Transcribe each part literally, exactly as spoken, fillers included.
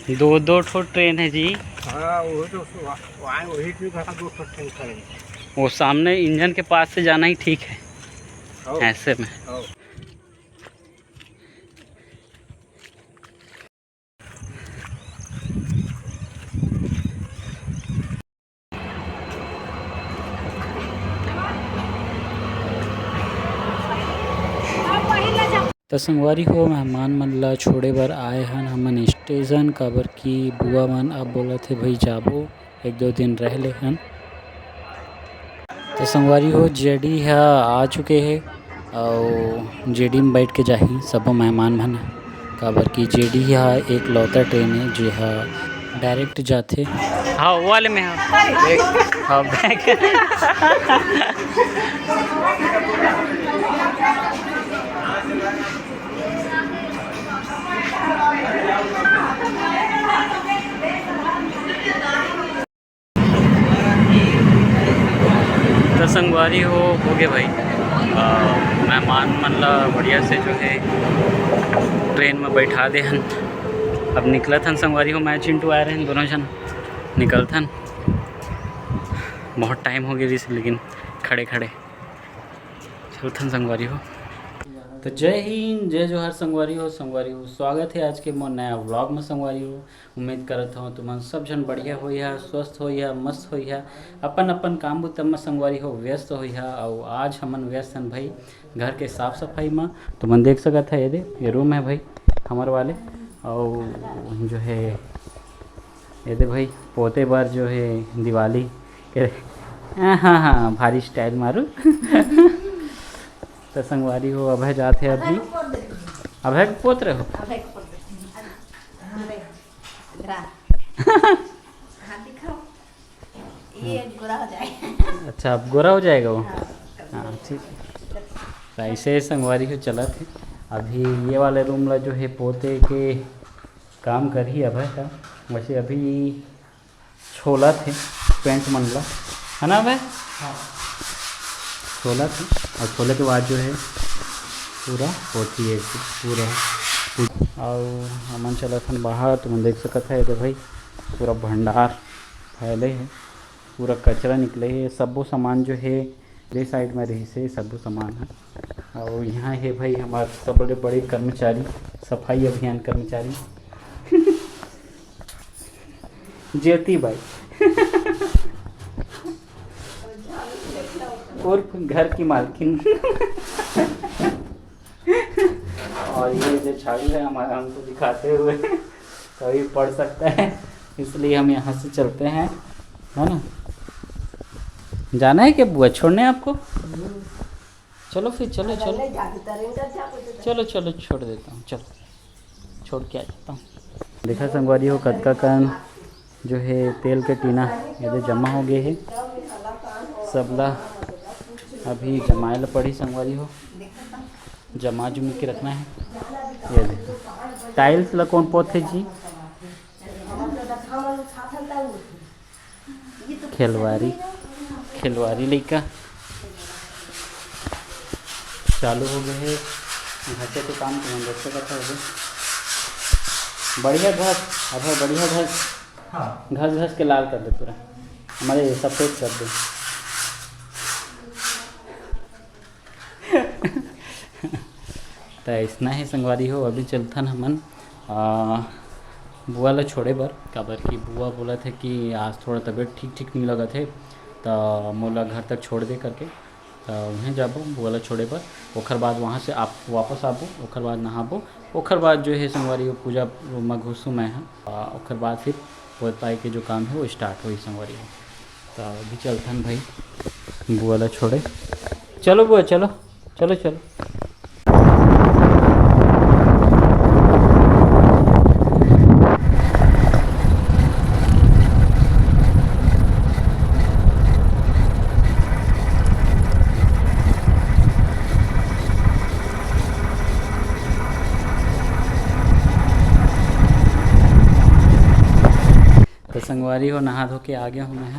दो दो ठो ट्रेन है जी। हाँ, वही तो वहाँ, वहाँ वही तो कहा दो ठो ट्रेन खड़े हैं। वो सामने इंजन के पास से जाना ही ठीक है। हाँ। ऐसे में। हाँ। त संगवारी हो, मेहमान मन ला छोड़े बर आए हन हमन स्टेशन, काबर कि बुआ मन अब बोलत हे, "भई जाबो, एक दो दिन रह ले हन।" त संगवारी हो, जेडी ह आ चुके हे, अउ जेडी में बैठ के जाही सबो मेहमान मन, काबर कि जेडी ह एकलौता ट्रेन हे, जे ह डायरेक्ट जाथे। हाँ, वो वाले में हाँ। हाँ, बैक। त संगवारी हो, हो गे भाई। अ, मेहमान मन ला बढ़िया से जो है ट्रेन में बैठा दे हन। अब निकलत हन संगवारी हो, मैं चिंटू आए रहन, दोनों जन निकलथन। बहुत टाइम हो गया रिस, लेकिन खड़े खड़े चलथन संगवारी हो। तो जय हिंद, जय जोहार संगवारी हो। संगवारी हो, स्वागत है आज के मोर नया व्लॉग में संगवारी हो। उम्मीद करत हव तुमन सब झन बढ़िया होइहा, स्वस्थ होइहा, मस्त होइहा, अपन अपन काम बुता म संगवारी हो व्यस्त होइहा। अउ आज हमन व्यस्त हन भाई घर के साफ सफाई म। तुमन देख सकत ह, ये दे, ये रूम है भाई हमर वाले। अउ जो है ये दे भाई पोते बर जो है दिवाली के, हाँ हाँ हाँ, भारी स्टाइल मारू। तो संगवारी हो, अभय जात है अभी। अभय को पोत रहे हो? अभय को पोत रहे हो। अरे, ग्रा-, हाथ दिखाओ। ये गोरा हो जाए। अच्छा, अब गोरा हो जाएगा वो। हाँ। हाँ, ठीक है। तो ऐसे संगवारी हो चलत है। अभी ये वाले रूम ला जो है पोते के काम करही अभय का। वैसे अभी छोलत हे पेंट मन ला, है ना बे? हाँ। छोलत हे, अउ छोले के बाद जो है पूरा होती है पूरा। अउ हमन चलत हन बाहर, तुमन देख सकत है, ये दे भाई पूरा भंडार फैले है, पूरा कचरा निकले है, सबो सामान जो है ये साइड में रहिसे सबो सामान ह। अउ यहाँ हे भाई हमार सबले बड़े कर्मचारी, सफाई अभियान कर्मचारी ज्योति बाई उर्फ घर की मालकिन। और ये जो झाड़ू है हमारा, हमको दिखाते हुए कभी पड़ सकता है, इसलिए हम यहाँ से चलते हैं, है ना? जाना है क्या बुआ छोड़ने आपको? चलो फिर, चलो, चलो। चलो, चलो, छोड़ देता हूँ, चलो, छोड़ के आ जाता हूँ। देखा संगवारी हो, कतका कन जो है तेल के टीना ये दे जमा हो गए है। सबला अभी जमाए ला पड़ी संगवारी हो, जमा जुमी के रखना है। ये देखो, टाइल्स ला कौन पोथे जी? खिलवारी, खिलवारी लइका चालू हो गए है। घसे के काम तुमन देख सकत हो। बढ़िया घस, अभय, बढ़िया घस। हाँ। घस घस के लाल कर दे पूरा, हमारे सफेद कर दे। त अइसना हे संगवारी हो, अभी चलथन हमन, आ, बुआ ला छोड़े बर, काबर कि बुआ बोलत हे कि आज थोड़ा तबीयत ठीक ठीक नहीं लगत हे, त मोला घर तक छोड़ दे करके, त उहें जाबो बुआ ला छोड़े बर। ओखर बाद वहाँ से आप वापस आबो, ओखर बाद नहाबो, ओखर बाद जो हे संगवारी हो पूजा म घुसू मैं ह, आ, ओखर बाद फिर पोत पाए के जो काम हे वो स्टार्ट होही संगवारी हो। त अभी चलथन भाई बुआ ला छोड़े। चलो बुआ, चलो, चलो, चलो। तो संगवारी हो, नहा धो के आ गया हूँ मैं,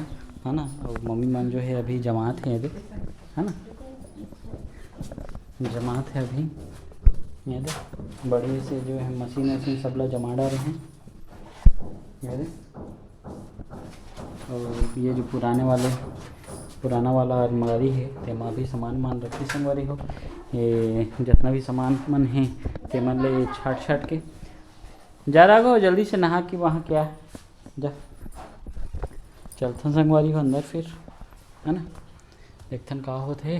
है ना? और मम्मी मन जो है अभी जमात है, ये दे, है ना, जमात है अभी। ये दे, बढ़िया से जो है मशीन वशीन सब ला जमा डारे हैं। ये दे। और ये जो पुराने वाले, पुराना वाला अलमारी हे, तेमा भी सामान मान रखी संगवारी हो। ये जितना भी सामान मन हे, तेमन ले छाट छाट के जा रहा हो, जल्दी से नहा के वहाँ क्या जा। चलथन संगवारी हो अंदर फिर, है ना, देखथन का होत हे।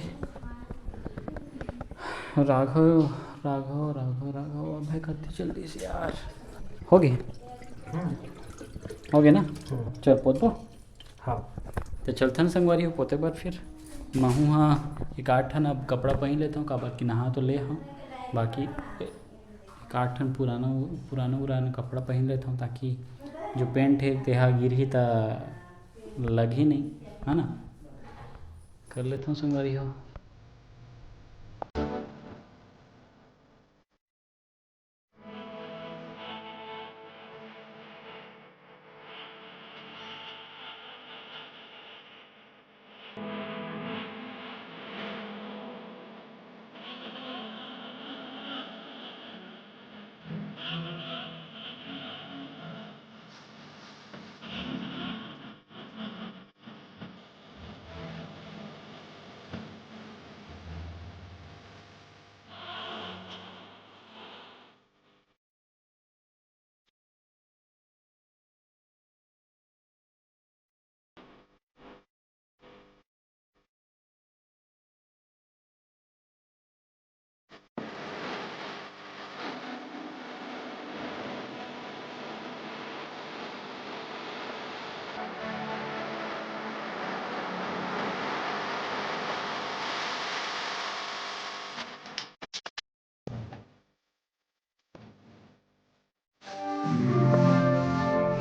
राघव, राघव, राघव, राघव, अभय कत्ती जल्दी से यार। हो गए? हो गए ना? हम्म। चल, पोत दो। हाँ। तो चलथन संगवारी हो पोते बर फिर। महूँ हा एक आध ठन अब कपड़ा पहिन लेता हूँ, काबर कि नहा तो ले हूँ, बाकी एक आध ठन पुराना, पुराना उराना कपड़ा पहिन लेता हूँ, ताकि जो पैंट हे, तेहा गिरही त लगही नहीं, है ना? कर लेता हूँ संगवारी हो।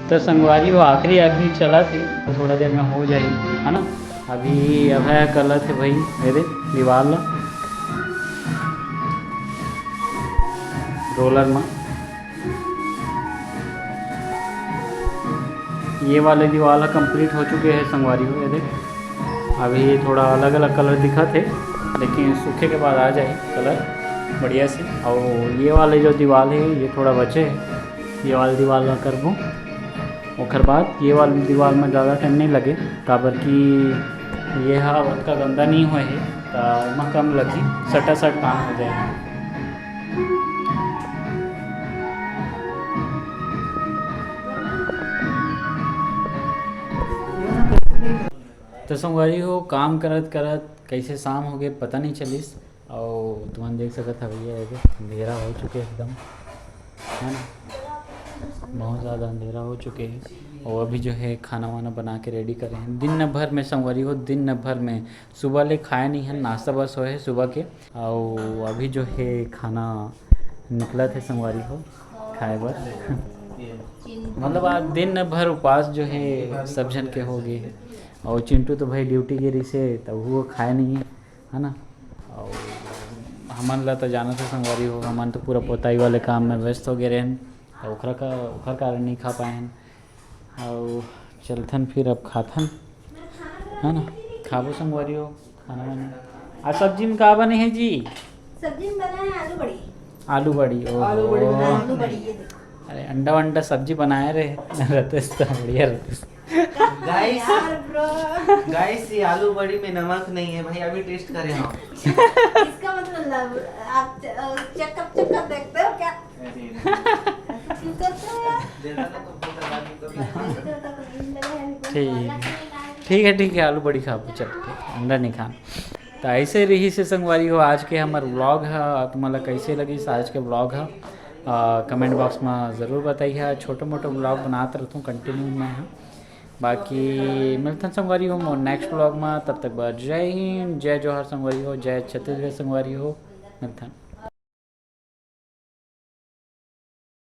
तो संगवारी हो, आखिरी, आखिरी चलत हे, तो थोड़ा देर में हो जाही, है ना? अभी अभय करत हे भाई, ये दे दीवार ला रोलर में। ये वाले दीवार ला complete हो चुके हैं संगवारी हो, ये देख। अभी थोड़ा अलग-अलग colour दिखत हे, लेकिन सूखे के बाद आ जाही colour बढ़िया से। और ये वाले जो दीवाल हे, ये थोड़ा बचे हे, ये वाले दीवाल ला करबो। ओकर बाद ये वाले दीवाल में ज़्यादा time नहीं लगे, काबर कि ये हा ओतका गंदा नहीं होए हे, त एमा कम लगही, सटासट काम हो जाए। तो संगवारी हो, काम करत करत कैसे शाम हो गए, पता नहीं चलिस। और तुमन देख सकत हव, ये है कि अंधेरा हो चुके एकदम, है ना, बहुत ज़्यादा अंधेरा हो चुके हैं। और अभी जो है, खाना वाना बना के ready करे हैं। दिन भर में संगवारी हो, दिन भर में सुबह ले खाए नहीं है, नाश्ता बस होए है सुबह के। और अभी जो है, खाना निकलत हे संगवारी हो खाए बर। मतलब, आज दिन भर उपास जो है, सब झन के हो गए हे। और चिंटू तो भाई duty गे रहिस हे, त वो खाए नहीं है, है ना। और हमन ला तो जानत हे संगवारी हो, हमन तो पूरा पोताई वाले काम में व्यस्त हो गए रहेन, तो ओखरा का, ओखर कारण नहीं खा पाए हन। और चलथन फिर, अब खाथन, है ना, खाबो संगवारी हो खाना वाना। आज सब्जी में का बने है जी? सब्जी में बना है आलू बड़ी। आलू बड़ी, ओहो। आलू बड़ी बनाए। आलू बड़ी, ये देखो। अरे, अंडा वंडा सब्जी बनाए रहे रहते तो बढ़िया रहते। Guys, यार bro। Guys, ये आलू बड़ी में नमक नहीं है भाई, अभी taste करे हम। इसका मतलब love, आप च-, अ, checkup, checkup देखते हो क्या? अरे। ऐसा क्यों करते हो यार? ठीक, ठीक है, ठीक है, आलू बड़ी खाबो, चल के, अंडा नहीं खाना। तो ऐसे रहिस हे संगवारी हो आज के हमर vlog ह। तुमन ला कैसे लगिस आज के vlog ह, अ, comment box में ज़रूर बताइए। छोटे मोटे vlog बनात रहथों continue में ह। बाकी मिलथन संगवारी हो मोर next vlog में, तब तक बर जय हिंद, जय जोहार संगवारी हो, जय छत्तीसगढ़ संगवारी हो, मिलथन।